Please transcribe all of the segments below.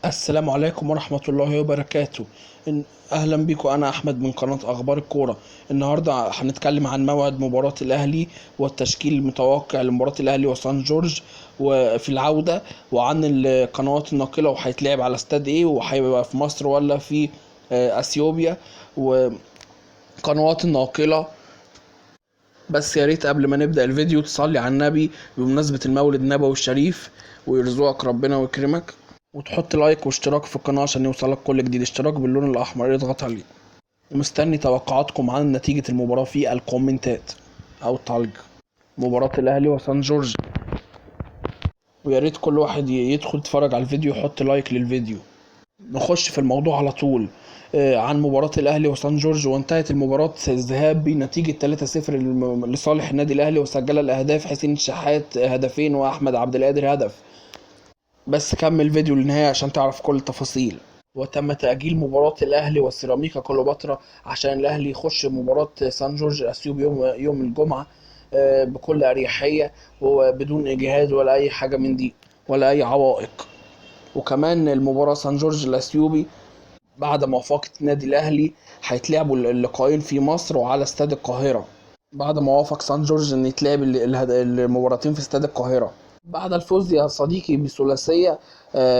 السلام عليكم ورحمة الله وبركاته. أهلا بيكم، أنا أحمد من قناة أخبار الكورة. النهاردة هنتكلم عن موعد مباراة الأهلي والتشكيل المتوقع لمباراة الأهلي وسان جورج وفي العودة، وعن القنوات الناقلة وهيتلعب على استاد إيه، وهيبقى في مصر ولا في أثيوبيا، وقنوات الناقلة. بس يا ريت قبل ما نبدأ الفيديو تصلي على النبي بمناسبة المولد النبوي الشريف، ويرزقك ربنا ويكرمك، وتحط لايك واشتراك في القناة عشان يوصلك كل جديد. اشتراك باللون الأحمر اضغط عليه. ومستني توقعاتكم عن نتيجة المباراة في الكومنتات أو التعليق. مباراة الأهلي وسان جورج، ويا ريت كل واحد يدخل يتفرج على الفيديو ويحط لايك للفيديو. نخش في الموضوع على طول. عن مباراة الأهلي وسان جورج، وانتهت المباراة الذهاب بنتيجة 3-0 لصالح النادي الأهلي، وسجل الأهداف حسين الشحات هدفين وأحمد عبد القادر هدف. بس كمل الفيديو للنهاية عشان تعرف كل التفاصيل. وتم تأجيل مباراة الأهلي وسيراميكا كليوباترا عشان الأهلي يخش مباراة سان جورج الأثيوبي يوم الجمعة، بكل أريحية وبدون إجهاد ولا أي حاجة من دي ولا أي عوائق. وكمان المباراة سان جورج الأثيوبي بعد موافقة النادي الأهلي هيتلعبوا اللقاءين في مصر وعلى استاد القاهرة، بعد ما وافق سان جورج إن يتلعب المباراتين في استاد القاهرة. بعد الفوز يا صديقي بثلاثية،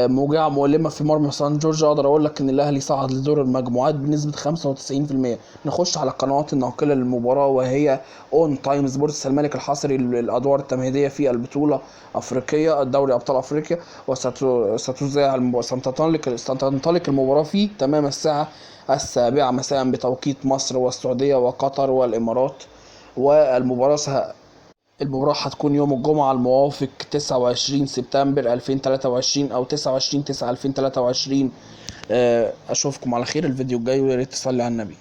موجعة مؤلمة في مرمى سان جورج، أقدر أقول لك إن الأهلي صعد لدور المجموعات بنسبة 95%. نخش على القنوات الناقلة للمباراة، وهي اون تايم سبورتس الملك الحصري للأدوار التمهيدية في البطولة أفريقية الدوري أبطال أفريقيا، وستذاع ستنطلق المباراة في تمام الساعة 7 مساء بتوقيت مصر والسعودية وقطر والإمارات. والمباراة المباراة هتكون يوم الجمعة الموافق 29 سبتمبر 2023 أو 29/9/2023. أشوفكم على خير الفيديو الجاي، ويا ريت تصلي على النبي.